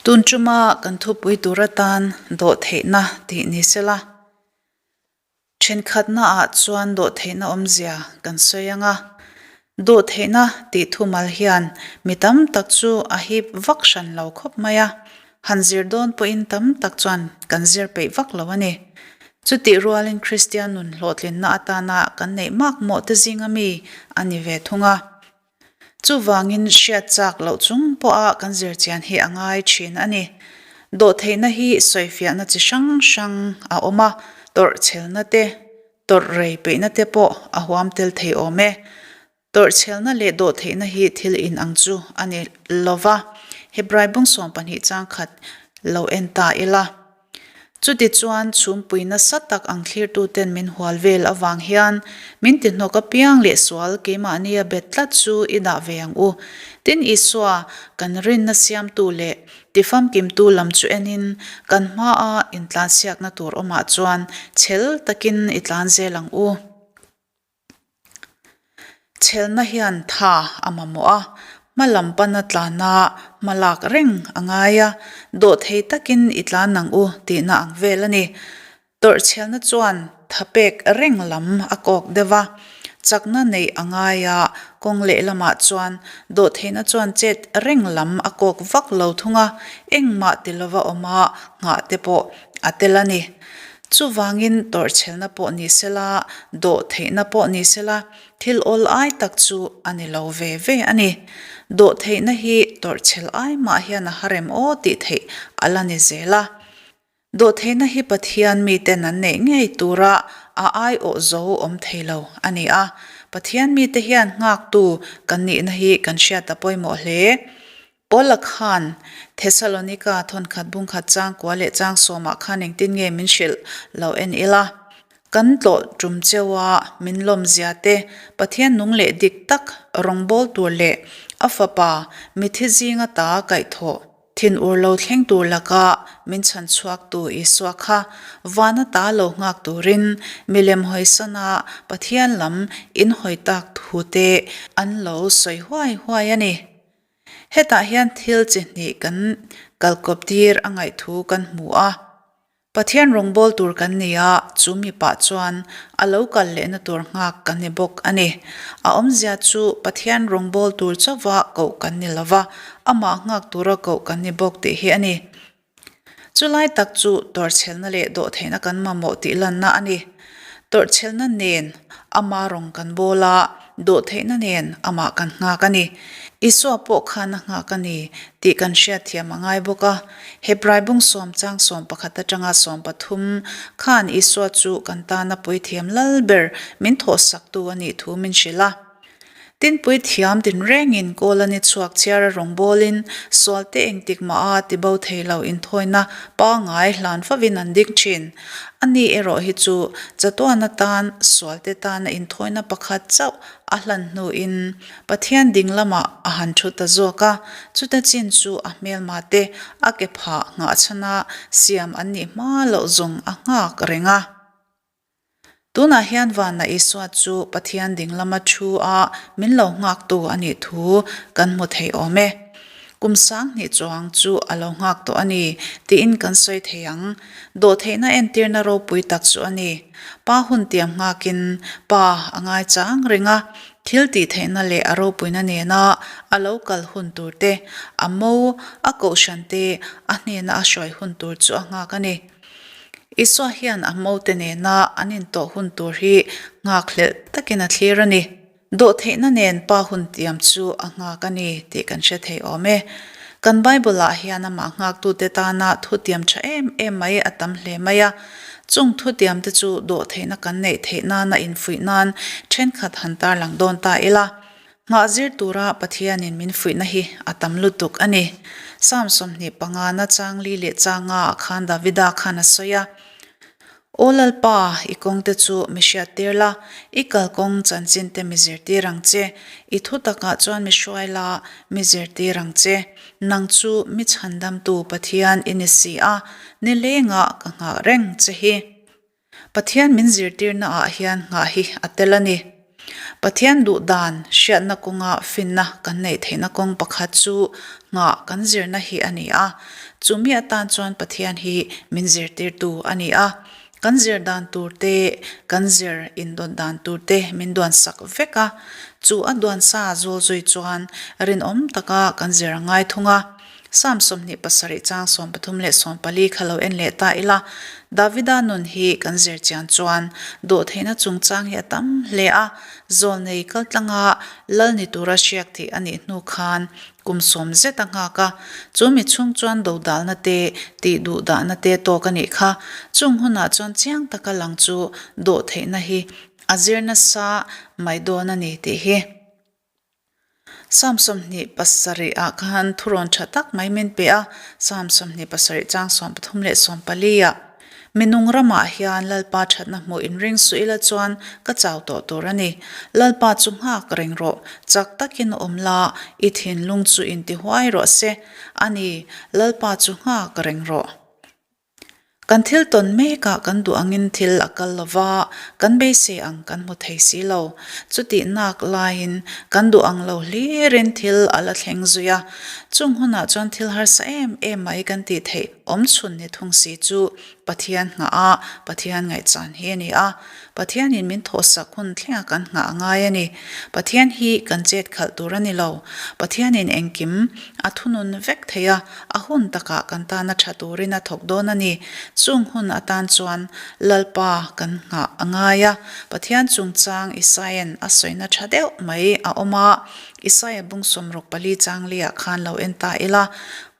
Tun tuma kan thupui tur atan dawhtheihna tih ni sela. Thenkhatnaah chuan dawhtheihna awmzia kan sawi ang a, dawhtheihna tih thumal hian mi tam tak chu a hip vak hran lo khawp mai a, han zir dawn pawhin tam tak chuan kan zir peih vak lo a ni. Chutih rualin Kristian nun hlawhtlinna atana kan neih makmawh te zinga mi a ni ve thung a. Chuvangin hriat chak loh chung pawha kan zir chian hi a ngai thin a ni. Dawhtheihna hi sawifiahna chi hrang hrang a awm a, tawrh chhelna te, tawrh rei peihna te pawh a huam tel thei awm e. Tawrh chhelna leh dawhtheihna hi thil inang chu a ni lo va, Hebrai bung 12 chang khat lo en ta ila. Chutichuan, chhumpui nasa tak ang thlirtuten min hual vel avang hian min ti hnawk apiang leh sual keimahnia bet tlat chu i dah ve ang u. Tin, Isua, kan rinna siamtu leh tifamkimtu lam chu enin kan hmaa intlansiakna tur awmah chuan chhel takin i tlan zel ang u. Chhelna hian tha a mamawh a, hma lam pana tlana hma lak reng a ngai a, dawhthei takin i tlan ang u tihna ang vel a ni. Tawrhchhelna chuan tha pek reng lam a kawk deuh a, chakna neih a ngai a, kawng lehlamah chuan dawhtheihna chuan chet reng lam a kawk vak lo thung a, engmah ti lova awma nghah te pawh a tel a ni. Chuvangin tawrhchhelna pawh ni sela, dawh theihna pawh ni sela, thil awl ai tak chu a ni lo ve ve a ni. Dawh theihna hi tawrhchhel ai mah hian a harem aw tih theih a la ni zel a. Dawh theihna hi Pathian miten an neih ngei tura a aiawh zo awm thei lo a ni a. Pathian mite hian nghaktu kan nihna hi kan hriat a pawimawh hle. Paula khan Thessalonika thawnkhat bungkhat changkua leh changsawmah khan engtin nge min hrilh lo en ila? Kan tlawh tum cheu a, min lawmzia te, Pathian nung leh dik tak rawngbâwl tur leh a Fapa mithi zinga ta kaihthawh thinur lo thleng tur laka min chhan chhuaktu Isua kha vana ta lo nghak turin milem hawisana Pathian lam inhawi tak thu te an lo sawi huai huai a ni. Hetah hian thil chi hnih kan kalkawp tir a ngaih thu kan hmu a. Pathian rawngbâwl tur kan ni a, chu mipa chuan a lo kal lehna tur nghak kan ni bawk a ni. A awmzia chu Pathian rawngbâwl tur chauva koh kan ni lo va, amah nghak tura koh kan ni bawk tih hi a ni. Chulai tak chu tawrhchhelna leh dawhtheihna kan mamawh tih lanna a ni. Tawrhchhelna nen ama rawng kan bawl a, dawhtheihna nen amah kan nghak a ni. Isua pawh khan a nghak a ni tih kan hriatthiam a ngai bawk a. Hebrai bung sawm chang 11 atanga 13 khan Isua chu kan tana puithiam lal ber min thawhsaktu a nih thu min hrilh a. Tinpui thiam tinrengin kawl a ni chhuak chhiar a rawngbawlin sualte engtik mah a ti bo thei lo inthawina pangngai hlan favin an dik thin. A ni erawh hi chu chatuan atan sualte tana inthawina pakhat chauh a hlan hnuin Pathian ding lamah a han thu ta zawk a, chuta chin chu a hmelma te a ke phah nghahchhana siam an nih hma loh zawng a nghak reng a. Tunah hian Vanna Isua chu Pathian ding lama thu a min lo nghaktu a nih thu kan hmu thei awm e. Kum 2000 chuang chu a lo nghak tawh a ni tiin kan sawi thei ang. Dawhtheihna entirna ropui tak chu a ni. Pa hun tiam nghakin Pa a ngaichang reng a, thil tih theihna leh a ropuina nena a lo kal hun tur te, a mo, a kohhran te a hnena a hruai hun tur chu a nghak a ni. Isua hian a hmote nena an intawh hun tur hi nghakhlelh takin a thlir a ni. Dawhtheihna nen pa hun tiam chu a nghak a ni tih kan hre thei awm e. Kan Bible-ah hian amah nghaktute tana thutiam tha em em mai a tam hle mai a. Chung thutiamte chu dawhtheihna kan neih theih nana infuih nan thenkhat han tarlang dawn ta ila. Nghah zir tura Pathianin min fuihna hi a tam lutuk a ni. Psalm 25 na chang li leh chang nga ah khan Davida khan a sawi a, Aw Lalpa, i kawngte chu mi hriattir la, i kalkawng chanchinte mi zirtir ang che, i thu takah chuan mi hruai la, mi zirtir ang che. Nang chu mi chhandamtu Pathian i ni si a, nilengah ka nghah reng che hi. Pathian min zirtirna ah hian nghah hi a tel a ni. Pathian duh dan hriatna kawnga finna kan neih theihna kawng pakhat chu nghah kan zirna hi a ni a. Chumi atan chuan Pathian hi min zirtirtu a ni a. Kan zir dan tur te, kan zir indawt dan tur te min duan sak vek a. Chu a duan sa zawl zui chuan rinawm taka kan zir a ngai thung a. Psalm 27 chang 33 leh 14 kha lo en leh ta ila, Davida nun hi kan zir chian chuan dawhtheihna chungchang hi a tam hle a, zawlnei kaltlanga lal ni tura hriak thih a nih hnu khan kum sawm zet a nghak a, chu mi chhung chuan dodalna te, tih duhdahna te tawk a nih kha. Chung hunah chuan chiang taka lang chu dawhtheihna hi a zir nasa mai dawn a ni tih hi. Psalm 27 ah khan thurawn tha tak mai min pe a, Psalm 27 chang 13 leh 14 ah, Mi nung ramah hian Lalpa thatna hmuh inring suh ila chuan ka chau tawh tur a ni. Lalpa chu nghak reng rawh, chak takin awm la, i thinlung chu intihuai rawh se. A ni, Lalpa chu nghak reng rawh. Kan thil tawn mekah kan duh angin thil a kal lo va, kan beisei ang kan hmu thei si lo. Chutih nak laiin kan duh ang lo hlirin thil a la thleng zui a. Chung hunah chuan thil harsa em em mai kan tih theih awm chhun ni thung si chu Pathian nghah a, Pathian ngaihchan hi a ni a. Pathianin min thawhsak hun thlenga kan nghah a ngai a ni. Pathian hi kan chet khalh tur a ni lo. Pathianin engkim a thunun vek thei a, a hun takah kan tana tha turin a thawk dawn a ni. Chung hun atan chuan Lalpa kan nghah a ngai a. Pathian chungchang Isaia'n a sawina tha deuh mai a awm a, Isaia bung 64 chang liah khan lo en ta ila,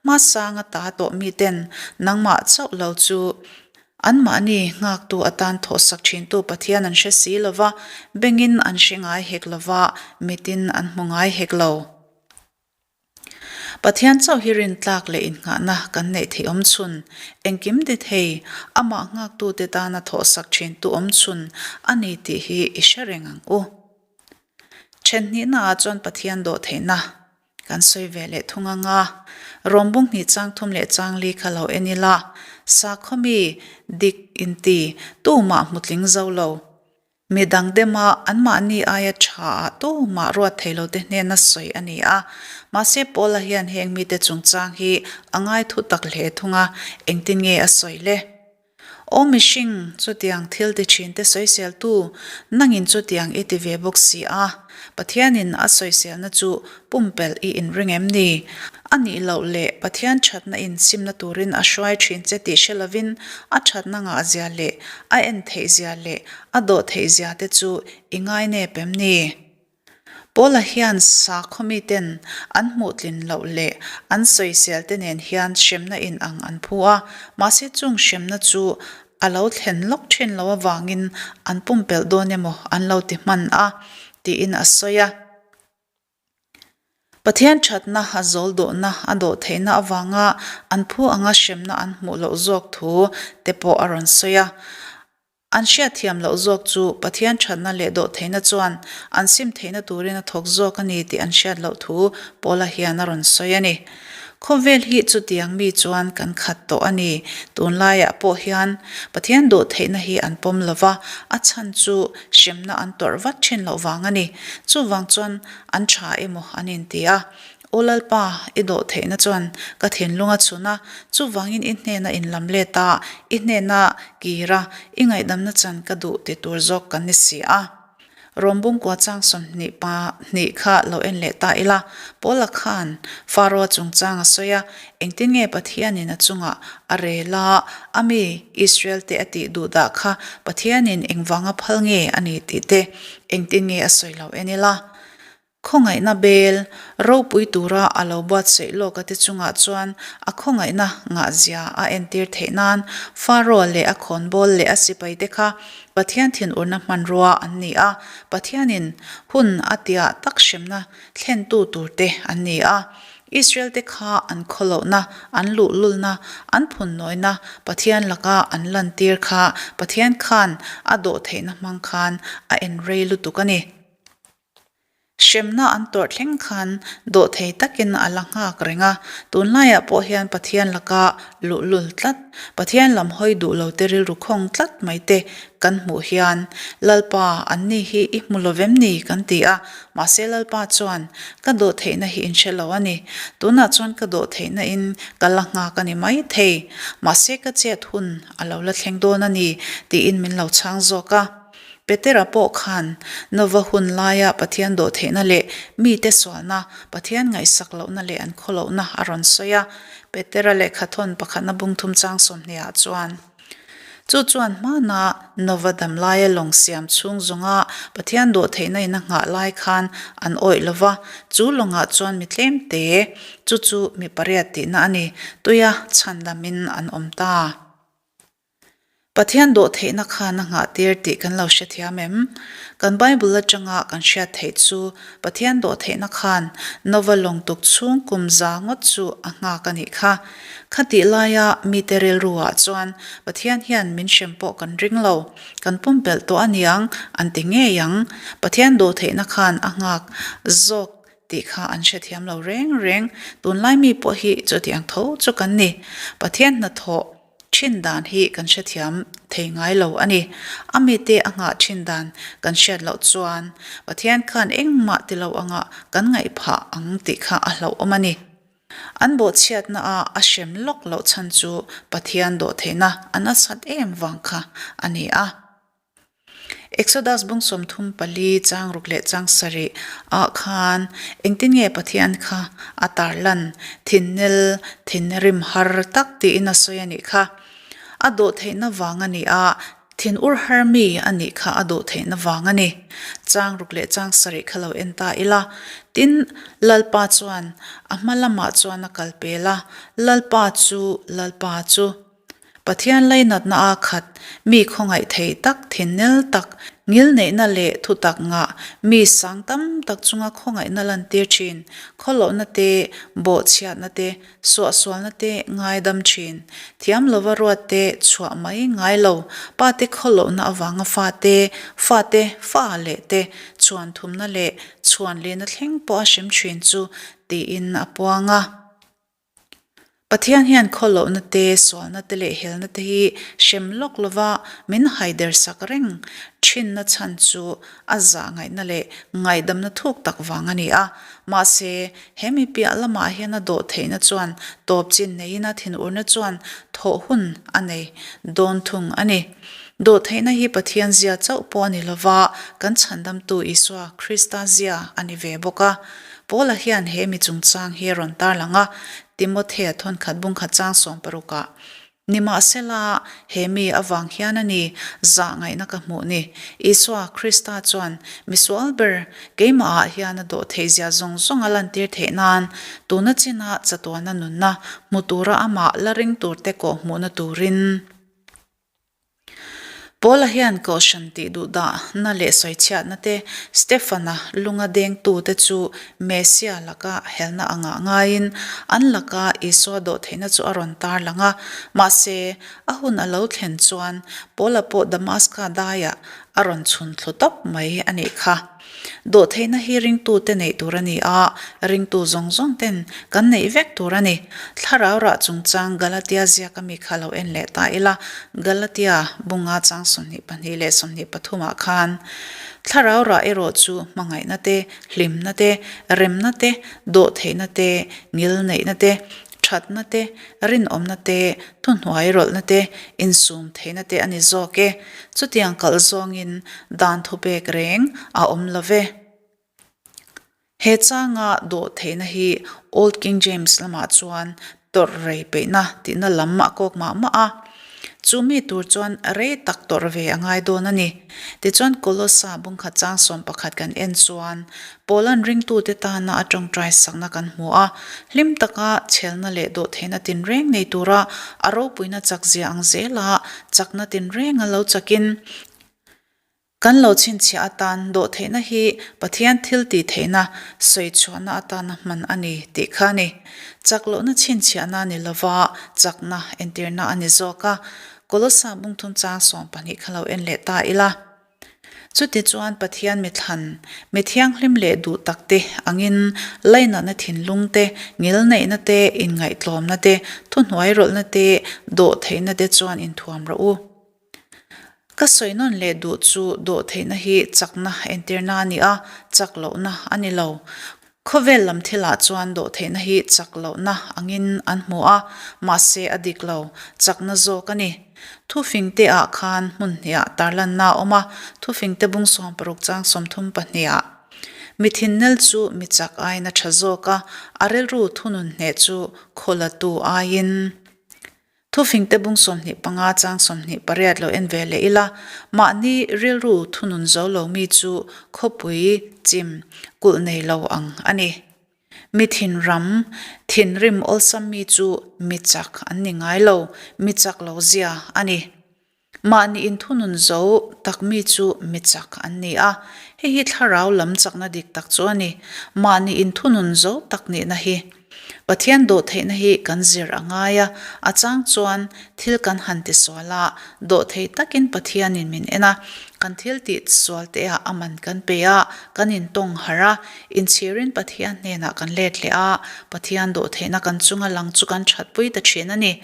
Hmasanga ta tawh miten nangmah chauh lo chu Anmahni nghaktu atan thawhsak thintu Pathian an hre si lo va, bengin an hre ngai hek lo va, mitin an hmu ngai hek lo. Pathian chauh hi rintlak leh innghahna kan neih theih awm chhun, engkim ti thei, amah nghaktute tana thawhsak thintu awm chhun a ni tih hi i hre reng ang u. Thenhnihnaah chuan Pathian dawhtheihna Kan sawi ve leh thung ang a, Rawmbung hnih chang thum leh chang li kha lo en ila, sakhaw mi dik inti tumah hmutling zo lo. Mi dang dema anmahni aia tha ah tumah ruat thei lo te hnena sawi a ni a. Mahse Paula hian heng mite chungchang hi a ngai thu tak hle thung a, engtin nge a sawi le? Aw mihring, chutiang thil ti thinte sawiseltu, nangin chutiang i ti ve bawk si a. Pathianin a sawiselna chu pumpelh i inring em ni? A nih loh leh Pathian thatna in simna turin a hruai thin che tih hre lovin a thatna ngahzia leh a en theihzia leh a dawh theihzia te chu i ngainep em ni? Paula hian sakhaw miten an hmuhtlin loh leh an sawisel te nen hian hremna in ang an phu a, mahse chung hremna chu a lo thlen lawk thin lo avangin an pumpelh dawn emaw an lo ti hman a, tiin a sawi a. Pathian thatna a zawl dawhna a dawh theihna avanga an phu anga hremna an hmuh loh zawk thu te pawh a rawn sawi a. An hriatthiam loh zawk chu Pathian thatna leh dawhtheihna chuan an sim theihna turin a thawk zawk a ni tih an hriat loh thu Paula hian a rawn sawi a ni. Khawvel hi chutiang mi chuan kan khat tawh a ni. Tunlaiah pawh hian Pathian dawhtheihna hi an pawm lo va, a chhan chu hremna an tawrh vat thin loh vang a ni. Chuvang chuan an tha emaw an inti a. Aw Lalpa, i dawh theihna chuan ka thinlung a chhun a, chuvangin i hnena inlam let a, i hnena kir a, i ngaihdamna chan ka duh ti tur zawk kan ni si a. Rawmbung kua chang 22 kha lo en leh ta ila, Paula khan Faro-a chungchang a sawi a, engtin nge Pathianin a chungah a rel a, a mi Israel-te a tih duh dah kha Pathianin engvanga phal nge a ni tih te engtin nge a sawi lo en ila. Khawngaihna bel ropui tura a lo buatsaih lawk a te chungah chuan a khawngaihna ngahzia a entir theih nan Pharaoh leh a khawnbawl leh a sipaite kha Pathian thinurna hmanrua an ni a, Pathianin hun a tiah tak hremna thlentu turte an ni a. Israel-te kha an khawlohna, an luhlulna, an phunnawina Pathian laka an lantir kha Pathian khan a dawhtheihna hmang khan a en rei lutuk a ni. Hremna an tawrh thleng khan dawhthei takin a la nghak reng a, tunlaiah pawh hian Pathian laka luhlul tlat, Pathian lam hawi duh lo te rilru khawng tlat mai te kan hmuh hian, Lalpa, anni hi i hmu lo vem ni? kan ti a, mahse Lalpa chuan, Ka dawhtheihna hi in hre lo a ni, tunah chuan ka dawhtheihna in ka la nghak a ni mai thei, mahse ka chet hun a lo la thleng dawn a ni, tiin min lo chhang zawk a. Petera pawh khan Nova hun laia Pathian dawhtheihna leh mite sualna, Pathian ngaihsak lohna leh an khawlohna a rawn sawi a. Petera lehkhathawn pakhatna bungthum chang sawmhniah chuan, Chu chuan hmana Nova dam laia lawng siam chhung zawnga Pathian dawhtheihna in a nghah lai khan an awih lo va, chu lawngah chuan mi tlemte, chu chu mi pariat tihna a ni, tuia chhandamin an awm ta. Pathian dawhtheihna khan a nghahtir tih kan lo hrethiam em? Kan Bible atanga kan hriat theih chu Pathian dawhtheihna khan Nova lawng tuk chhung kum za ngawt chu a nghak a nih kha. Khatih laia mite rilruah chuan Pathian hian min hrem pawh kan ring lo, kan pumpelh tawh aniang an ti ngei ang. Pathian dawhtheihna khan a nghak zawk tih kha an hrethiam lo reng reng. Tunlai mi pawh hi chutiang tho chu kan ni. Pathian hnathawh Thin dan hi kan hrethiam thei ngai lo a ni. A mite a nghah thin dan kan hriat loh chuan Pathian khan engmah ti lo anga kan ngaih phah ang tih kha a hlauhawm a ni. An bawhchhiatna a a hrem lawk loh chhan chu Pathian dawhtheihna a nasat em vang kha a ni a. Exodus bung 34 chang ruk leh chang sarih ah khan engtin nge Pathian kha a tarlan thinnel thinrim har tak tiin a sawi a nih kha. A dawhtheihna vang a ni a, thin ur har mi a nih kha a dawhtheihna vang a ni. Chang ruk leh chang sarih kha lo en ta ila. Tin, Lalpa chuan a hma lamah chuan a kal pel a, Lalpa chu, Lalpa chu. Pathian lainatna a khat, mi khawngaih thei tak, thinnel tak, ngilneihna leh thutak ngah, mi sang tam tak chunga khawngaihna lantir thin, khawlohna te, bawhchhiatna te, suahsualna te ngaidam thin, thiam lova ruat te chhuah mai ngai lo, pa te khawlohna avanga fa te, fa te, fa leh te chhuan thumna leh chhuan lehna thleng pawh a hrem thin chu tiin a puang a. Pathian hian khawlohna te, sualna te leh helna te hi hrem lawk lova min haider sak reng thinna chhan chu a zah ngaihna leh ngaihdamna thuk tak vang a ni a. Mahse, he mi piah lamah hian a dawh theihna chuan tawp chin neiin a thinurna chuan thawh hun a nei dawn thung a ni. Dawh theihna hi Pathian zia chauh pawh a ni lova, kan chhandamtu Isua Krista zia a ni ve bawk a. Paula hian he mi chungchang hi a rawn tarlang a, Timothea thawnkhat bungkhat chang sawmparukah, Nimahsela, he mi avang hian a ni, zah ngaihna ka hmuh ni. Isua Krista chuan misual ber keimahah hian a dawh theihzia zawng zawng a lantir theih nan, tuna china chatuana nunna hmu tura amah la ring turte kawh hmuhna turin. Paula hian Kohhran tih duhdahna leh sawichhiatna te, Stefana lunga dengtute chu Messia laka helna angah ngaiin an laka Isua dawhtheihna chu a rawn tarlang a. Mahse, a hun a lo thlen chuan Paula pawh Damaska daiah a rawn chhun thlu tawp mai a nih kha. Dawhtheihna hi ringtute neih tur a ni a, ringtu zawng zawng ten kan neih vek tur a ni. Thlarau rah chungchang Galatia ziaka mi kha lo en leh ta ila, Galatia bunga chang 22 leh 23 ah khan, Thlarau rah erawh chu hmangaihna te, hlimna te, remna te, dawhtheihna te, ngilneihna te, thatna te, rinawmna te, thuhnuai rawlhna te, insum theihna te a ni zawk e. Chutiang kalh zawngin dan thupek reng a awm lo ve. He changa dawh theihna hi Old King James lamah chuan tawrh rei peihna tihna lam a kawk mah mah a. Chu mi tur chuan rei tak tawrh ve a ngai dawn a ni. Tichuan Kolossa bungkhat chang 11 kan en chuan Paula'n ringtute tana a tawngtai sakna kan hmu a, hlim taka chhelna leh dawhtheihna tinreng nei tura a ropuina chakzia ang zela chakna tinrenga lo chakin kan lo chhinchhiah atan dawhtheihna hi Pathian thil tih theihna sawi chhuahna atana hman a ni tih kha a ni. Chak lohna chhinchhiahna a ni lova, chakna entirna a ni zawk a. Kolossa bungthum chang 12 kha lo en leh ta ila. Chutichuan Pathian mi thlan, mi thianghlim leh duh takte angin lainatna thinlung te, ngilneihna te, inngaihtlawmna te, thuhnuairawlhna te, dawhtheihna te chuan inthuam rawh u. Ka sawi nawn leh duh chu dawhtheihna hi chakna entirna a ni a, chak lohna a ni lo. Khawvel lam thilah chuan dawhtheihna hi chak lohna angin an hmu a, mahse a dik lo, chakna zawk a ni. Thufingte ah khan hmun hniah tarlanna a awm a, thufingte bung 60 chang 32 ah. Mi thinnel chu mi chak aiin a tha zawk a, a rilru thunun hneh chu khawlatu aiin. Thufingte bung 25 chang 28 lo en ve leh ila, mahni rilru thunun zo lo mi chu khawpui chim kulh nei lo ang a ni. Mi thinram, thinrim awlsam mi chu mi chak an ni ngai lo, mi chak lo zia a ni. Mahni inthunun zo tak mi chu mi chak an ni a, hei hi thlarau lam chakna dik tak chu a ni. Mahni inthunun zo tak nihna hi Pathian dawhtheihna hi kan zir a ngai a, a chang chuan thil kan han ti sual a, dawhthei takin Pathianin min en a, kan thil tih sual te ah a man kan pe a, kan intawng harh a, inchhirin Pathian hnenah kan let leh a, Pathian dawhtheihna kan chunga lang chu kan thatpui ta thin a ni.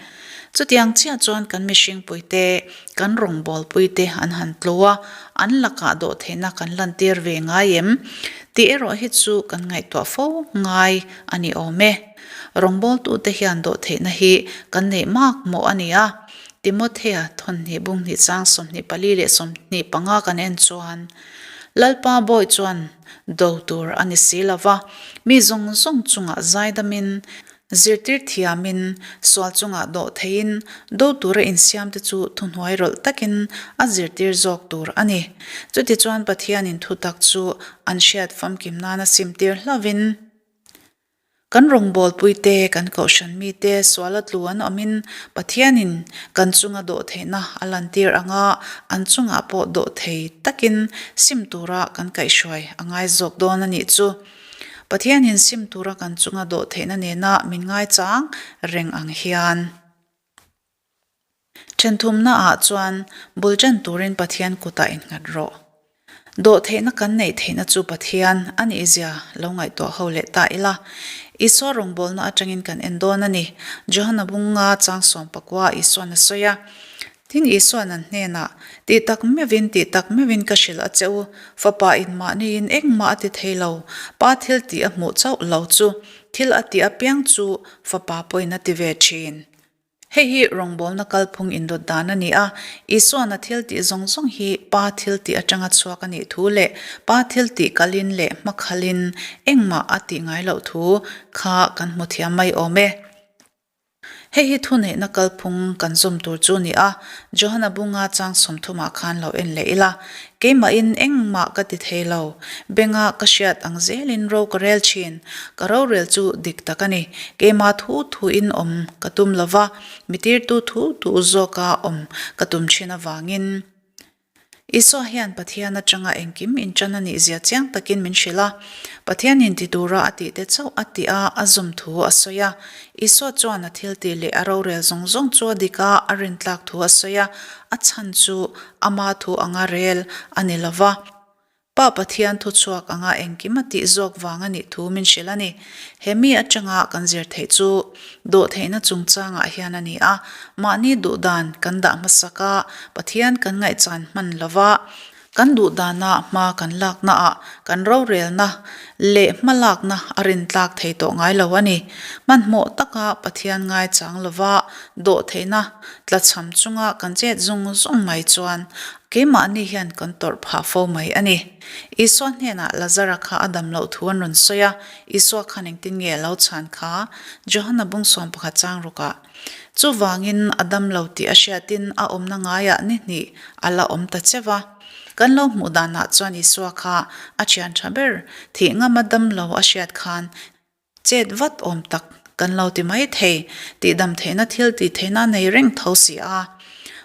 Chutiang chiah chuan kan mihringpuite, kan rawngbawlpuite an han tlu a, an lakah dawhtheihna kan lantir ve ngai em? Tih erawh hi chu kan ngaihtuah fo ngai a ni awm e. Rawngbawltute hian dawhtheihna hi kan neih mak mawh a ni a. Timothea thawnhnih bunghnih chang 24 leh 25 kan en chuan, Lalpa bawi chuan do tur a ni si lo va, mi zawng zawng chungah zaidamin, Zirtir thiamin, sual chungah dawh theiin, do tura insiamte chu thuhnuai rawlh takin a zirtir zawk tur a ni. Chutichuan Pathianin thutak chu an hriat famkim nana simtir hlauhin, kan rawngbawlpuite, kan kohhran mite suala tlu an awmin Pathianin kan chunga dawh theihna a lantir anga an chungah pawh dawh thei takin sim tura kan kaihhruai a ngai zawk dawn a nih chu. Pathianin sim tura kan chunga dawh theihna nena min ngaichang reng ang hian. Thenthumnaah chuan bul ṭan turin Pathian kutah innghat rawh. Dawh theihna kan neih theihna chu Pathian a nihzia lo ngaihtuah ho leh ta ila. Isua rawngbawlna aṭangin kan en dawn a ni. Johana bunga chang 19 Isuan a sawi a. Tin, Isua'n an hnenah, Tih tak meuhin, tih tak meuhin ka hrilh a che u, Fapa in mahniin engmah a ti thei lo, Pa thil tih a hmuh chauh lo chu, thil a tih apiang chu Fapa pawhin a ti ve thin. Hei hi rawngbawlna kalphung indawt dan a ni a, Isua'n a thil tih zawng zawng hi Pa thil tih atanga chhuak a nih thu leh Pa thil tih kalin leh hmakhalin engmah a tih ngai loh thu kha kan hmu thiam mai awm e. Hei hi thuneihna kalphung kan zawm tur chu ni a, Johana bunga chang 30 ah khan lo en leh ila. Keimahin engmah ka ti thei lo, benga ka hriat ang zelin ro ka rel thin, ka rorel chu dik tak a ni. Keimah thu thuin awm ka tum lova, mi tirtu thu thu zawka awm ka tum thin avangin. Isua hian Pathian atanga engkim inṭan a nih zia chiang takin min hrilh a. Pathianin ti tura a tihte chauh a tih a, a zawm thu a sawi a. Isua chuan a thiltih leh a rorel zawng zawng chu a dik a, a rintlak thu a sawi a, a chhan chu ama thu anga rel a ni lo va. Pa Pathian thuchhuak anga engkim a tih zawk vang a nih thu min hrilh a ni. He mi atanga kan zir theih chu dawhtheihna chungchangah hian a ni a, mahni duhdan kan dah hmasak a, Pathian kan ngaihchan hman lova, kan duhdana hma kan laknaah kan rorelna leh hmalakna a rintlak thei tawh ngai lo a ni. Hmanhmawh taka Pathian ngaichang lova dawhtheihna tlachham chunga kan chet zung zung mai chuan Keimahni hian kan tawrh phah fo mai a ni. Isua hnenah Lazara kha a dam loh thu an rawn sawi a, Isua khan engtin nge a lo chhan kha? Johana bung 11 chang rukah, Chuvangin a dam lo tih a hriatin a awmna ngaiah ni hnih a la awm ta che va. Kan lo hmuh danah chuan Isua kha a thian tha ber, thih ngama dam lo a hriat khan Chet vat awm tak kan lo ti mai thei, tihdam theihna thil tih theihna a nei reng tho si a.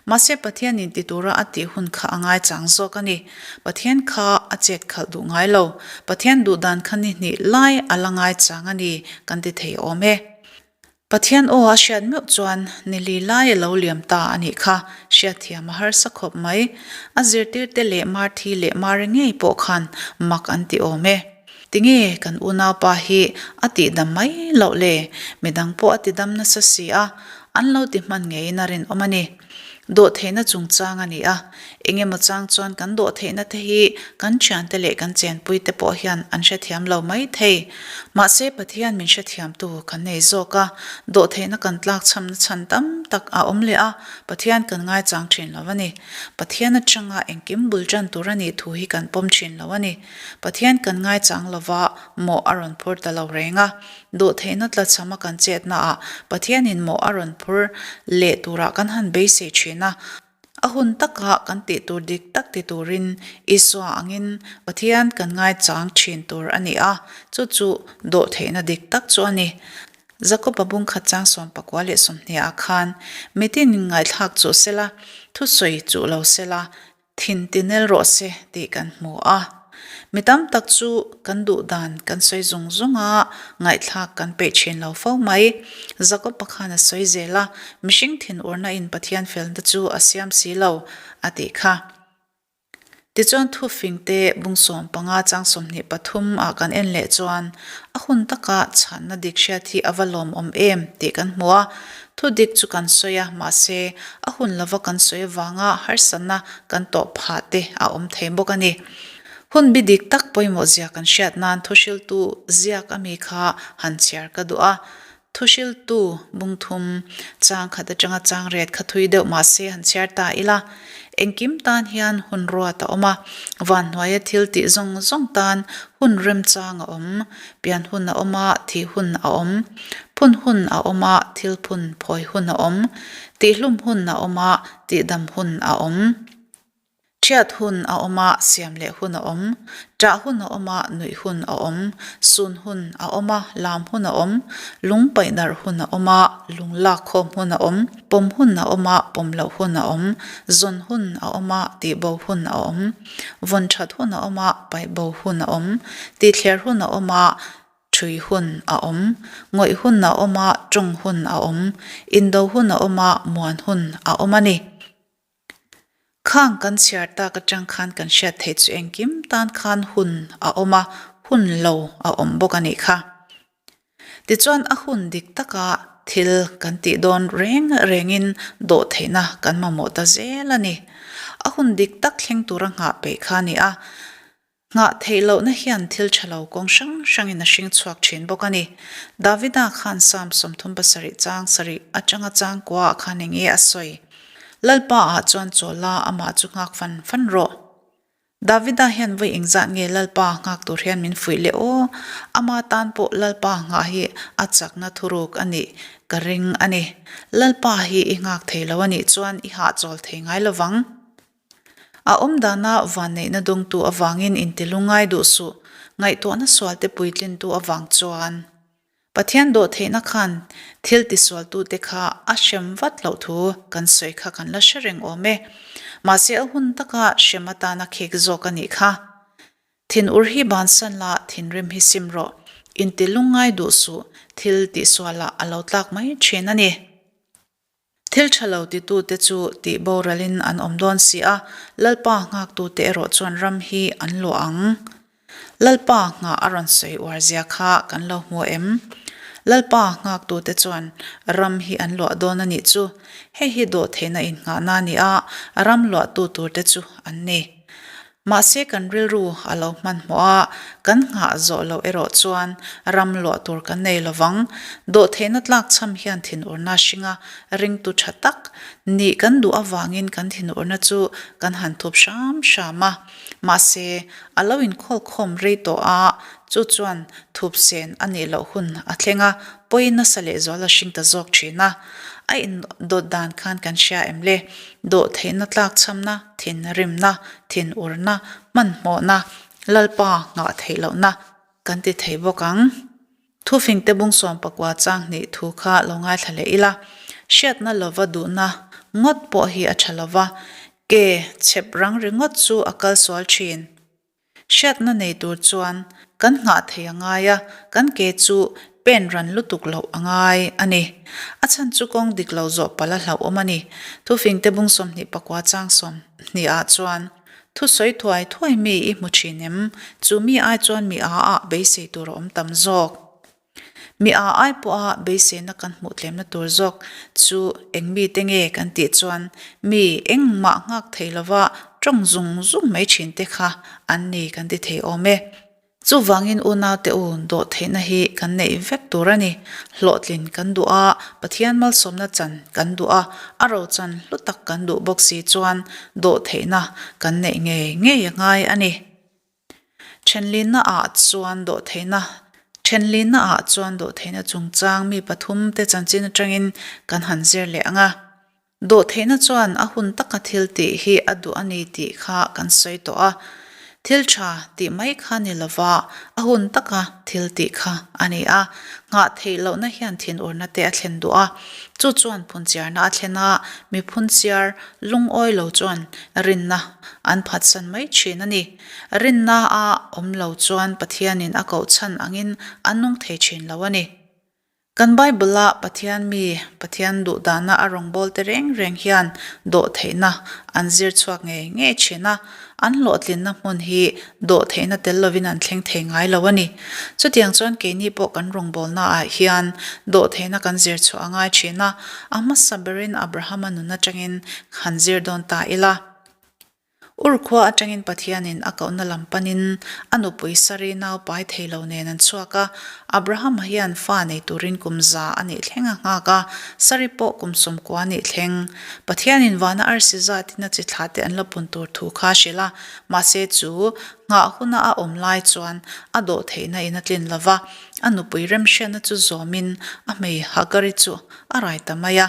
Mahse Pathianin ti tura a tih hun kha a ngaichang zawk a ni. Pathian kha a chet khalh duh ngai lo. Pathian duhdan kha ni hnih lai a la ngaichang a ni kan ti thei awm e. Pathian aw a hriat meuh chuan ni li lai a lo liam ta a nih kha, hriatthiam a harsa khawp mai. A zirtirte leh Marthi leh Mari ngei pawh khan mak an ti awm e. Tinge kan unaupa hi a tihdam mai loh le? Midang pawh a tidam nasa si a, an lo ti hman ngeiin a rinawm a ni. Dawhtheihna chungchang a ni a, engemaw chang chuan kan dawhtheihna te hi kan thiante leh kan chenpui te pawh hian an hrethiam lo mai thei. Mahse Pathian min hrethiamtu kan nei zawk a, dawhtheihna kan tlakchhamna chhan tam tak a awm leh a, Pathian kan ngaichang thin lo a ni. Pathian atanga engkim bul tan tur a nih thu hi kan pawm thin lo a ni. Pathian kan ngaichang lova mawh a rawn phur ta lo reng a. Dawhtheihna tlachhama kan chetnaah Pathianin mawh a rawn phur leh turah kan han beisei thin a. A hun takah kan tih tur dik tak ti turin Isua angin Pathian kan ngaichang thin tur a ni a, chu chu dawhtheihna dik tak chu a ni. Jakoba bungkhat chang 19 leh 20 ah khan, Mitin ngaithlak chuh sela, thusawi chuh lo sela, Thin tinel rawh se tih kan hmu a. Mi tam tak chu kan duh dan kan sawi zung zung a, ngaihthlak kan peih thin lo fo mai. Jakob-a khan a sawi zel a, mihring thinurna in Pathian felna chu a siam si lo, a tih kha. Tichuan thufing te bung 15 chang 23 ah kan en leh chuan a hun taka chhanna dik hriat hi a va lawmawm em tih kan hmu a. Thu dik chu kan sawi a, mahse, a hun lova kan sawi avanga harsatna kan tawh phah te a awm thei bawk a ni. Hun bi dik tak pawimawh zia kan hriat nan thuhriltu ziak a mi kha han chhiar ka duh a. Thuhriltu bungthum chang khat atanga chang ret kha thui deuh mahse han chhiar ta ila. Engkim tan hian hun ruat a awm a, vanhnuaia thil tih zawng zawng tan hun remchang a awm, pian hun a awm a, thih hun a awm, phun hun a awm a, thil phun phawi hun a awm, tihhlum hun a awm a, tihdam hun a awm. Ṭhiat hun a awm a, siam leh hun a awm. Ṭah hun a awm a, nuih hun a awm. Sun hun a awm a, lam hun a awm. Lung paih darh hun a awm a, lung lak khawm hun a awm. Pawm hun a awm a, pawm loh hun a awm. Zawn hun a awm a, tihbo hun a awm. Vawn ṭhat hun a awm a, paih bo hun a awm. Tihthler hun a awm a, Ṭhui hun a awm, ngawih hun a awm a, ṭawng hun a awm. Indo hun a awm a, muan hun a awm a ni. Khang kan chhiar tak atang khan kan hriat theih chu engkim tan khan hun a awm a, hun lo a awm bawk a nih kha. Tichuan a hun dik taka thil kan tih dawn reng rengin dawh theihna kan mamawh ta zel a ni. A hun dik tak thleng tura nghah peih kha a ni a. Nghah theih lohna hian thil tha lo kawng hrang hrangin a hring chhuak thin bawk a ni. Davida khan Psalm 37 chang sarih atanga chang kuaah khan eng nge a sawi? Lalpa ah chuan chawl la, amah chu nghak fan fan rawh. Davida hian vawi engzat nge Lalpa nghak tur hian min fuih leh aw? Ama tan pawh Lalpa nghah hi a chakna thuruk a nih ka ring a ni. Lalpa hi i nghak thei lo a nih chuan i hahchawl thei ngai lovang. A awm dana vanneihna dawngtu avangin intilungai duh suh, ngaihtuahna sualte puitlintu avang chuan. Pathian dawhtheihna khan thil tisualtute kha a hrem vat loh thu kan sawi kha kan la hre reng awm e. Mahse a hun taka hrem atana khek zawk a nih kha. Thinur hi bansan la, thinrim hi sim rawh. Intilungai duh suh, thil tihsualah a lo tlak mai thin a ni. Thil tha lo titute chu tih boralin an awm dawn si a, Lalpa nghaktute erawh chuan ram hi an luah ang. Lalpa nghah a rawn sawi uar zia kha kan lo hmu em? Lalpa nghaktute chuan ram hi an luah dawn a nih chu. Hei hi dawhtheihna innghahna a ni a, ram luahtu turte chu an ni. Mahse kan rilru a lo hmanhmawh a, kan nghah zawh loh erawh chuan ram luah tur kan nei lovang. Dawhtheihna tlakchham hian thinurna hringa ringtu tha tak nih kan duh avangin kan thinurna chu kan han thup hram hram a. Mahse a lo inkhawlkhawm rei tawh a, chu chuan thup sen a nih loh hun a thleng a, pawi nasa lehzual a hring ta zawk thin a. A indawt dan khan kan hria em le? Dawhtheihna tlakchhamna, thinrimna, thinurna, hmanhmawhna, Lalpa nghah theih lohna kan ti thei bawk ang. Thufingte bung 19 chang hnih thu kha lo ngaithla leh ila, hriatna lova duhna ngawt pawh hi a tha lova, ke chhep rang ringawt chu a kal sual thin. Hriatna nei tur chuan kan nghah thei a ngai a, kan ke chu pen ran lutuk loh a ngai a ni. A chhan chu kawng dik lo zawh palh a hlauhawm a ni. Thufingte bung 24 chang 20 ah chuan, Thusawi thuai thuai mi i hmu thin em? Chu mi ai chuan mi a ah beisei tur a awm tam zawk. Mi a ai pawha beiseina kan hmuh tlemna tur zawk chu eng mite nge kan tih chuan mi engmah nghak thei lova tawng zung zung mai thin te kha an ni kan ti thei awm e. Chuvangin unaute u dawhtheihna hi kan neih vek tur a ni. Hlawhtlin kan duh a, Pathian malsawmna chan kan duh a, a rochan hlu tak kan duh bawk si chuan dawhtheihna kan neih ngei ngei a ngai a ni. Thenlihna ah chuan dawhtheihna Thenlihna ah chuan dawhtheihna chungchang mi pathum te chanchin atangin kan han zir leh ang a. Dawhtheihna chuan a hun taka thil tih hi a duh a ni tih kha kan sawi tawh a. Thil tha tih mai kha ni lova a hun taka thil tih kha a ni a. Nghah theih lohna hian thinurna te a thlen duh a. Chu chuan phunchiarna a thlen a, mi phunchiar lungawi lo chuan rinna an phatsan mai thin a ni. Rinna a awm lo chuan Pathianin a koh chhan angin an nung thei thin lo a ni. Kan Bible-a Pathian mi, Pathian duhdahna a rawngbawlte reng reng hian dawhtheihna an zir chhuak ngei ngei thin a, an hlawhtlinna hmun hi dawhtheihna tel lovin an thleng thei ngai lo a ni. Chutiang chuan keini pawh kan rawngbawlnaah hian dawhtheihna kan zir chhuah a ngai thin a, a hmasa berin Abrahama nun atangin han zir dawn ta ila. Ur khua atangin Pathianin a kohna lam panin a nupui Sari nau pai thei lo nen an chhuak a. Abrahama hian fa nei turin kum za a nih thleng a nghak a, Sari pawh kum 90 a nih thleng. Pathianin vana arsi zatin a chi thlah te an la pun tur thu kha a hrilh a, mahse chu nghah huna a awm lai chuan a dawh theihna in a tlin lo va, a nupui remhriatna chu zawmin a hmei Hagari chu a rai ta mai a.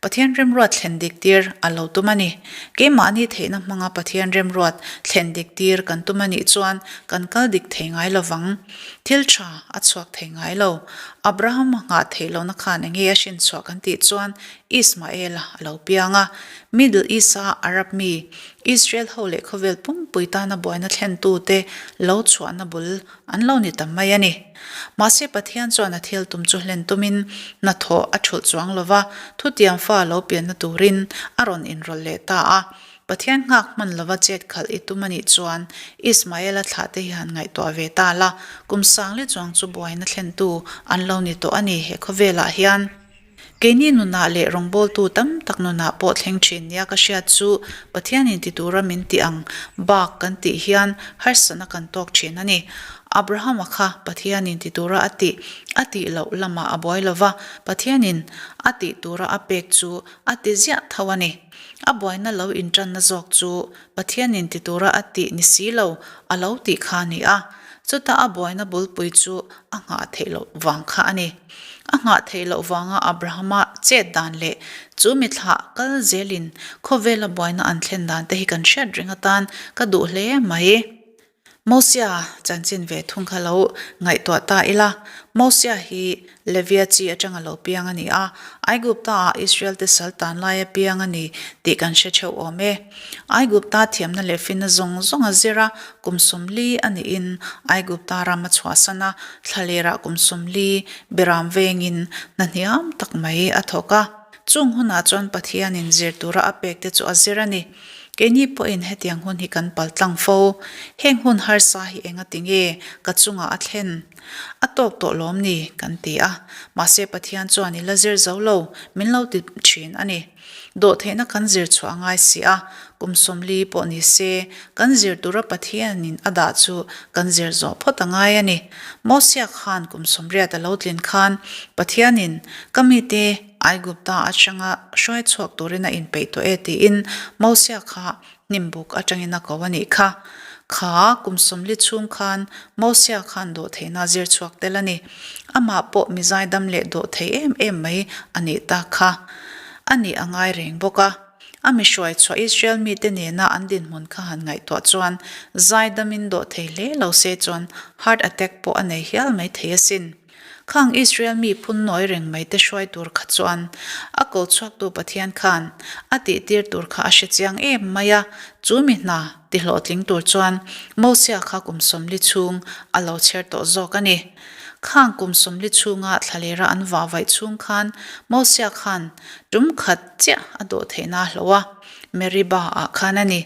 Pathian remruat thlen dik tir a lo tum a ni. Keimahni theihna hmanga Pathian remruat thlen dik tir kan tum a nih chuan kan kal dik thei ngai lo vang. Thil tha a chhuak thei ngai lo. Abraham a nghah theih lohna khan eng nge a hrin chhuah kan tih chuan Ismael-a a lo piang a. Middle East-a Arab mi, Israel ho leh khawvel pumpui tana buaina thlentute lo chhuahna bul An lo ni ta mai a ni. Mahse Pathian chuan a thil tum chu hlen tumin hnathawh a thulh chuang lo va, thutiang fa lo pianna turin a rawn inrawlh leh ta a. Pathian nghak hman lova chet khalh i tum a nih chuan Ismaela thlah te hi han ngaihtuah ve ta la, kum sangli chuang chu buaina thlentu an lo ni tawh a ni he khawvelah hian. Keini nunah leh rawngbawltu tam tak nunah pawh thleng thin nia ka hriat chu Pathianin ti tura min tih ang bak kan tih hian harsatna kan tawk thin a ni. Abrahama kha Pathianin ti tura a tih a tih loh lamah a buai lo va, Pathianin a tih tura a pek chu a ti ziah tho a ni. A buaina lo intanna zawk chu Pathianin ti tura a tih ni si lo a lo tih kha a ni a. Chuta a buaina bulpui chu a nghah theih loh vang kha a ni. A nghah theih loh vanga Abrahama chet dan leh chu mithla kal zelin khawvela buaina an thlen dan te hi kan hriat reng atan ka duh hle mai. Mosia chanchin ve thung kha lo ngaihtuah ta ila, Mosia hi Levia chi atanga lo piang a ni a, Aigupta-ah Israel-te sal tan laia piang a ni tih kan hre theuh awm e. Aigupta thiamna leh finna zawng zawng a zir a, kum 40 a nihin Aigupta ram a chhuahsan a, thlalerah kum 40 Beram vengin hna hniam tak mai a thawk a. Chung hunah chuan Pathianin zir tura a pekte chu a zir a ni. Keini pawhin hetiang hun hi kan paltlang fo. Heng hun harsa hi engati nge ka chungah a thlen? A tawk tawh lawm ni? kan ti a. Mahse Pathian chuan i la zir zo lo, min lo ti thin a ni. Dawhtheihna kan zir chhuah a ngai si a, kum 40 pawh ni se, kan zir tura Pathianin a dah chu kan zir zawh phawt a ngai a ni. Mosia khan kum 80 a lo tlin khan Pathianin ka mite Aigupta atanga hruai chhuak turin a inpeih tawh e tiin Mosia kha Hnimbuk atangin a ko a nih kha. Kha kum 40 chhung khan Mosia khan dawhtheihna zir chhuak tel a ni. Amah pawh mi zaidam leh dawhthei em em mai a nih ta kha. A nih a ngai reng bawk a. A mi hruai chhuah Israel mite nena an dinhmun kha han ngaihtuah chuan zaidamin dawhthei hle lo se chuan heart attack pawh a nei hial mai thei asin. Khang Israel mi phun nawi reng mai te hruai tur kha chuan a ko chhuaktu Pathian khan a tihtir tur kha a hre chiang em mai a, chu mi hna ti hlawhtling tur chuan Mosia kha kum 40 chhung a lo chher tawh zawk a ni. Khang kum 40 chhunga thlalera an vah vaih chhung khan Mosia khan tum khat chiah a dawh theihna a hloh a, Meribah ah khan a ni.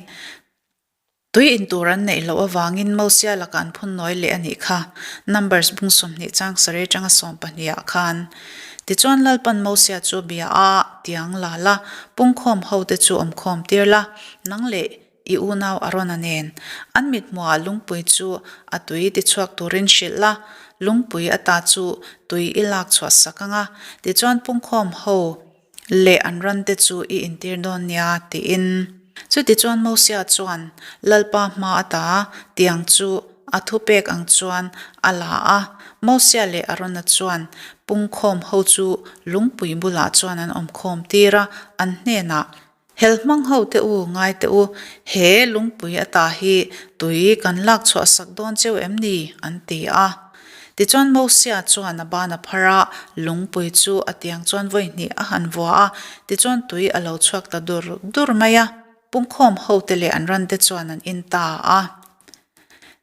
Tui in tur an neih loh avangin Mosia lakah an phun nawi leh a nih kha, Numbers bung 20 chang sarih atanga 12 ah khan. Tichuan Lalpan Mosia chu bia a, tiang la la, pungkhawm hote chu awmkhawm tir la, nang leh i unau Arona nen. An mithmuhah lungpui chu a tui tichhuak turin hrilh la, lungpui ata chu tui i lak chhuah sak ang a, tichuan pungkhawm ho leh an rante chu i intir dawn nia, tiin. Chutichuan Mosia chuan Lalpa hma ata tiang chu a thupek ang chuan a la a, Mosia leh Arona chuan pungkhawm ho chu lungpui bulah chuan an awmkhawm tir a, an hnenah, Hel hmang ho te u, ngai teh u, he lungpui ata hi tui kan lak chhuah sak dawn cheu em ni? an ti a. Tichuan Mosia chuan a ban a phar a, lungpui chu a tiang chuan vawi hnih a han vua a, tichuan tui a lo chhuak ta dur dur mai a. Pungkhawm ho te leh an ran te chuan an in ta a.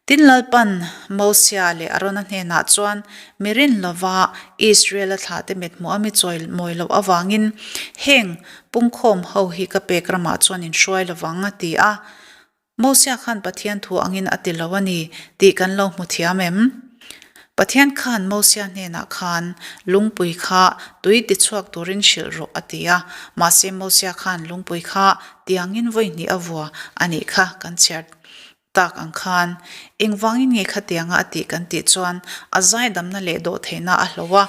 Tin Lalpan Mosia leh Arona hnenah chuan, Mi rin lova Israel-a thlahte mit hmuh a mi chawi mawi loh avangin heng pungkhawm ho hi ka pek ramah chuan in hruai lovang, a ti a. Mosia khan Pathian thu angin a ti lo a ni tih kan lo hmu thiam em? Pathian khan Mosia hnenah khan lungpui kha tui tichhuak turin hrilh rawh a ti a, mahse Mosia khan lungpui kha tiangin vawi hnih a vua a nih kha kan chhiar tak ang khan engvangin nge khatianga a tih kan tih chuan a zaidamna leh dawhtheihna a hlo a,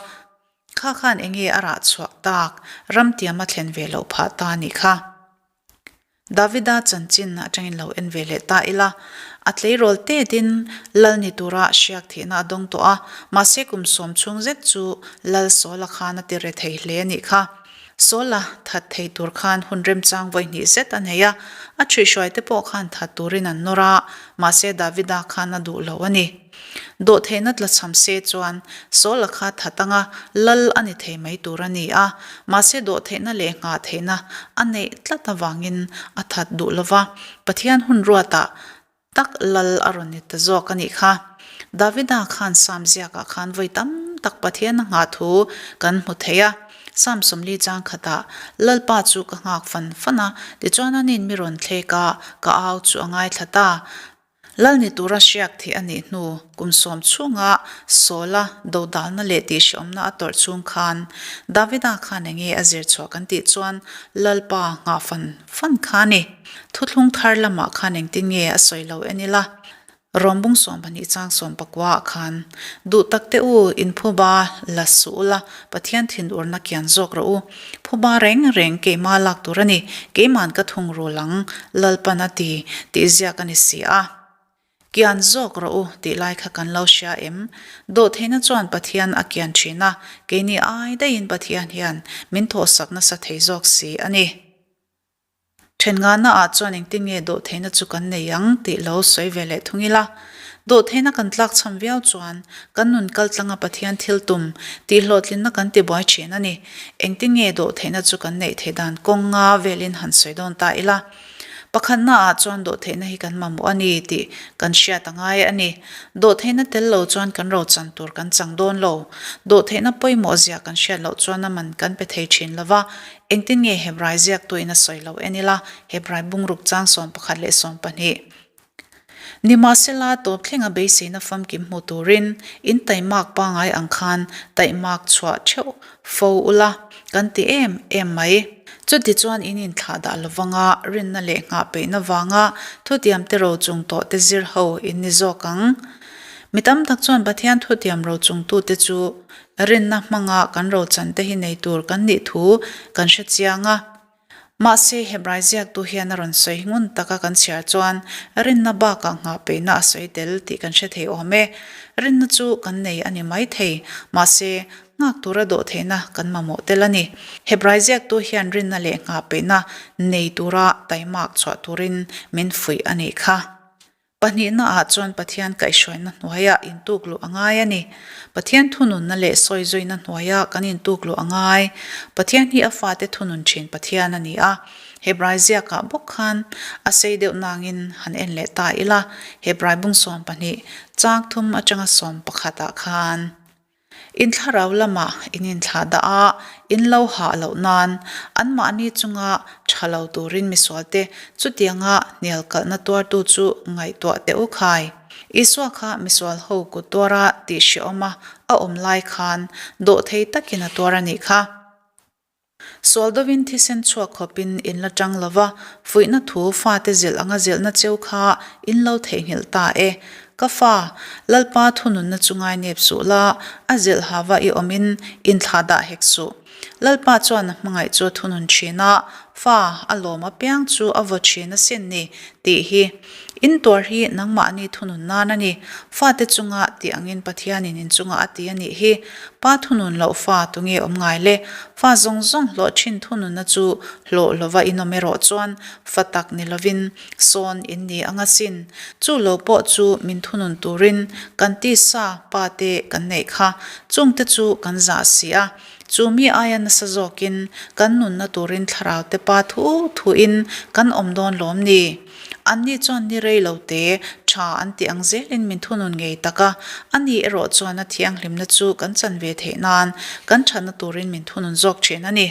kha khan enge a rah chhuah tak ramtiam a thlen ve loh phah ta nih kha. Davida chanchin atangin lo en ve leh ta ila, a tleirawl tetin lal ni tura hriak thihna a dawng tawh a, mahse kum 10 chhung zet chu lal Saula khan a ti re thei hle a nih kha. Saula that thei tur khan hun remchang vawi hnih zet a nei a, a ṭhuihhruai te pawh khan that turin an nawr a, mahse Davida khan a duh lo a ni. Dawhtheihna tlachham se chuan Saula kha that anga lal a ni thei mai tur a ni a, mahse dawhtheihna leh nghah theihna a neih tlat avangin a that duh lo va, Pathian hun ruatah tak lal a rawn ni ta zawk a nih kha. Davida khan Sam ziakah khan vawi tam tak Pathian a nghah thu kan hmu thei a. Sam 40 chang khatah Lalpa chu ka nghak fan fan a, tichuan anin mi rawn thlek a, ka au chu a ngaithla ta. Lal ni tura hriak thih a nih hnu kum 10 chhunga Saula dodalna leh tihhreawmna a tawrh chhung khan Davida khan enge a zir chhuah kan tih chuan Lalpa nghah fan fan kha a ni. Thuthlung thar lamah khan engtin nge a sawi lo en ila? Rawm bung 12 chang 19 ah khan, Duh tak teh u, in phuba la suh ula, Pathian thinurna kian zawk rawh u. Phuba reng reng keimah lak tur a ni, keiman ka thungrul ang, Lalpan a ti, tih ziak a ni si a. Kian zawk rawh u tih lai kha kan lo hria em? Dawhtheihna chuan Pathian a kian thin a, keini ai daihin Pathian hian min thawhsak nasa thei zawk si a ni. Then ngahna ah chuan engtin nge dawhtheihna chu kan nei ang tih lo sawi ve leh thung ila. Dawhtheihna kan tlakchham viau chuan kan nun kaltlanga Pathian thil tum tih hlawhtlinna kan ti buai thin a ni. Engtin nge dawhtheihna chu kan neih theih dan kawng nga velin han sawi dawn ta ila. Pakhatna ah chuan dawhtheihna hi kan mamawh a ni tih kan hriat a ngai a ni. Dawhtheihna tel lo chuan kan rochan tur kan chang dawn lo. Dawhtheihna pawimawh zia kan hriat loh chuan a man kan pe thei thin lo va, Engtin nge Hebrai ziaktuin a sawi lo en ila, Hebrai bungruk chang 11 leh 12. Nimahsela, tawp thlenga beiseina famkim hmu turin in taimak pangai ang khan taihmak chhuah theuh fo ula kan ti em em mai. Chutichuan in inthlah dah lovanga rinna leh nghah peihna vanga thutiam te ro chung tawh te zir ho in ni zawk ang. Mi tam tak chuan Pathian thutiam ro chungtute chu Rinna hmanga kan rochan te hi nei tur kan nih thu kan hre chiang a. Mahse, Hebrai ziaktu hian a rawn sawi ngun taka kan chhiar chuan rinna bakah nghah peihna a sawi tel tih kan hre thei awm e. Rinna chu kan nei a ni mai thei, mahse, nghak tura dawh theihna kan mamawh tel a ni. Hebrai ziaktu hian rinna leh nghah peihna nei tura taimak chhuah turin min fuih a nih kha. Pahnihna ah chuan Pathian kaihhruaina hnuaiah intuk luh a ngai a ni. Pathian thununna leh sawi zuina hnuaiah kan intuk luh a ngai. Pathian hi a fate thunun thin Pathian a ni a. Hebrai ziakah bawk khan a sei deuh nangin han en leh ta ila, Hebrai bung 12 chang thum atanga 11 ah khan. In thlarau lamah in inthlahdah a, in lo hah loh nan anmahni chunga tha lo turin misualte chutianga hnial kalhna tuartu chu ngaihtuah teh u khai. Isua kha misual ho kut tuara tih hrehawma a awm lai khan dawhthei takin a tuar a nih kha. Sual dovin thisen chhuak khawpin in la tang lo va, fuihna thu fate zilh anga zilhna cheu kha in lo theihnghilh ta e. Ka fa, Lalpa thununna chu ngainep suh la, a zilh hava i awmin inthlahdah hek suh. Lalpa chuan a hmangaih chu a thunun thin a, fa a lawm apiang chu a vaw thin asin ni, tih hi. In tuar hi nangmahni thunun nan a ni. Fate chunga tih angin Pathianin in chunga a ti a nih hi. Pa thunun loh fa tunge awm ngai le? Fa zawng zawng hlawh thin thununna chu hlawh lova in awm erawh chuan fa tak ni lovin sawn in ni ang asin. Chu lo pawh chu min thunun turin kan tisa pa te kan neih kha. Chungte chu kan zah si a. Chu mi aia nasa zawkin kan nunna turin thlarau te pa thu thuin kan awm dawn lawm ni? Anni chuan ni rei lo te tha an tih ang zelin min thunun ngei tak a, ani erawh chuan a thianghlimna chu kan chan ve theih nan kan thatna turin min thunun zawk thin a ni.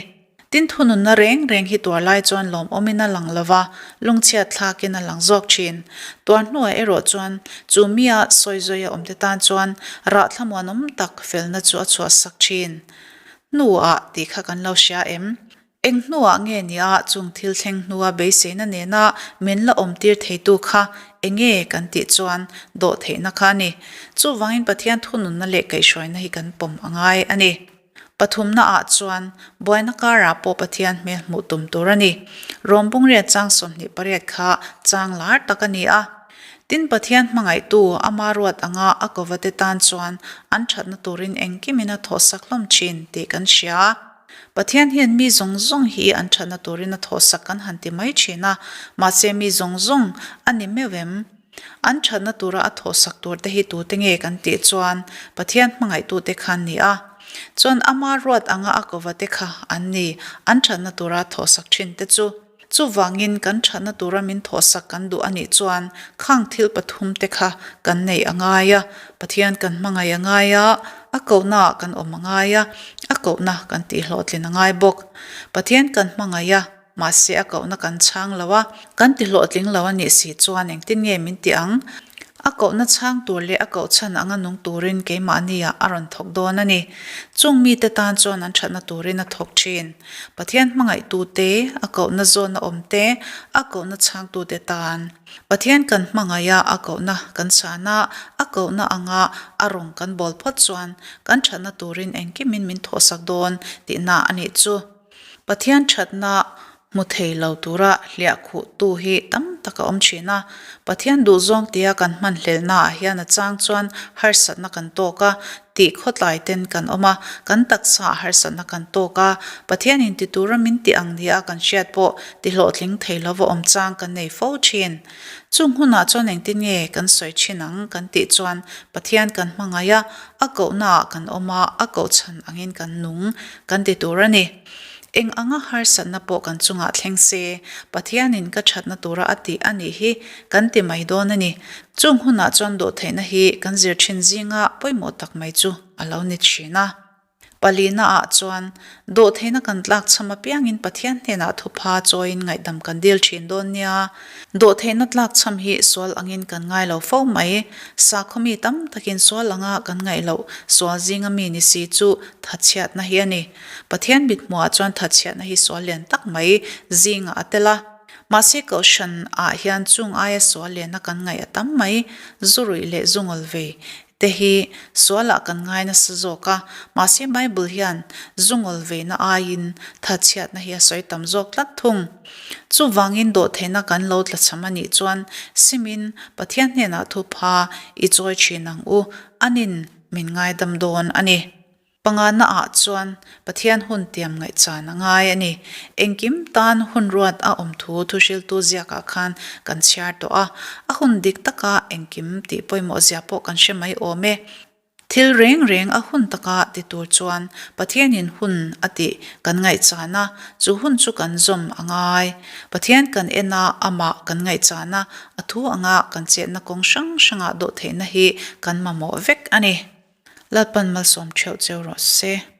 Tin thununna reng reng hi tuar lai chuan lawmawmin a lang lo va, lungchhiat thlakin a lang zawk thin. Tuar hnuah erawh chuan chu mia sawizawi a awmte tan chuan rah thlamuanawm tak felna chu a chhuahsak thin. Hnuah tih kha kan lo hria em? Eng hnuah nge nia chung thil thleng hnua beiseina nena min la awmtir theitu kha enge kan tih chuan dawh theihna kha a ni. Chuvangin Pathian thununna leh kaihhruaina hi kan pawm a ngai a ni. Pathumna ah chuan buaina karah pawh Pathian hmel hmuh tum tur a ni. Rom bungriat chang 28 kha chang lar tak a ni a. Tin Pathian hmangaihtu ama ruat anga a kovate tan chuan an thatna turin engkimin a thawhsak hlawm thin tih kan hria. Pathian hian mi zawng zawng hi an thatna turin a thawhsak kan han ti mai thin a, mahse mi zawng zawng a ni meuh em? An thatna tura a thawhsak tur te hi tute nge kan tih chuan Pathian hmangaihtute kha an ni a. Chuan ama ruat anga a kova te kha an ni, an thatna tura a thawhsak thin te chu. Chuvangin kan thatna tura min thawhsak kan duh a nih chuan khang thil pathum te kha kan neih a ngai a, Pathian kan hmangaih a ngai a, a kohnaah kan awm a ngai a, a kohna kan tihhlawhtlin a ngai bawk. Pathian kan hmangaih a, mahse a kohna kan chhang lo a, kan tihlawhtling lo a nih si chuan engtin nge min tih ang? A kohna chhang tur leh a koh chhan anga nung turin keimahniah a rawn thawk dawn a ni. Chung mite tan chuan an thatna turin a thawk thin. Pathian hmangaihtute, a kohna zawn a awm te, a kohna chhangtute tan. Pathian kan hmangaih a, a kohna kan chhan a, a kohna anga a rawng kan bawl phawt chuan kan thatna turin engkimin min thawhsak dawn tihna a nih chu. Pathian thatna hmu thei lo tura hliah khuhtu hi tam tak a awm thin a. Pathian duhzawng tia kan hman hlelhnaah hian a chang chuan harsatna kan tawk a, tih khawtlai ten kan awm a, kan taksaah harsatna kan tawk a, Pathianin ti tura min tih ang nia kan hriat pawh ti hlawhtling thei lova awm chang kan nei fo thin. Chung hunah chuan engtin nge kan sawi thin ang kan tih chuan Pathian kan hmangaih a, a kohnaah kan awm a, a kohchhan angin kan nung kan ti tur a ni. Eng anga harsatna pawh kan chungah thleng se, Pathianin ka thatna tura a tih a nih hi kan ti mai dawn a ni. Chung hunah chuan dawhtheihna hi kan zir thin zinga pawimawh tak mai chu a lo ni thin a. Palina ah chuan dawhtheihna kan tlak chham apiangin Pathian hnenah thupha chawiin ngaihdam kan dil thin dawn nia. Dawhtheihna tlak chham hi sual angin kan ngai lo fo mai. Sakhaw mi tam takin sual anga kan ngaih loh sual zinga mi ni si chu thachhiatna hi a ni. Pathian mithmuhah chuan thachhiatna hi sual lian tak mai zingah a tel a. Mahse Kohhran ah hian chung aia sual lianna kan ngaih a tam mai, zu ruih leh zu ngawl vei te hi sualah kan ngai nasa zawk a. Mahse Bible hian zu ngawl veina aiin thachhiatna hi a sawi tam zawk tlat thung. Chuvangin dawhtheihna kan lo tlachham a nih chuan simin Pathian hnenah thupha i chawi thin ang u, anin min ngaidam dawn a ni. Pangana ah chuan Pathian hun tiam ngaihchan a ngai a ni. Engkim tan hun ruat a awm thu thuhriltu ziakah khan kan chhiar tawh a, a hun dik taka engkim tih pawimawh zia pawh kan hre mai awm e. Thil reng reng a hun taka ti tur chuan Pathianin hun a tih kan ngaihchan a, chu hun chu kan zawm a ngai. Pathian kan en a, amah kan ngaihchan a, a thu anga kan chetna kawng hrang hrangah dawhtheihna hi kan mamawh vek a ni. Lalpan malsawm theuh cheu rawh se.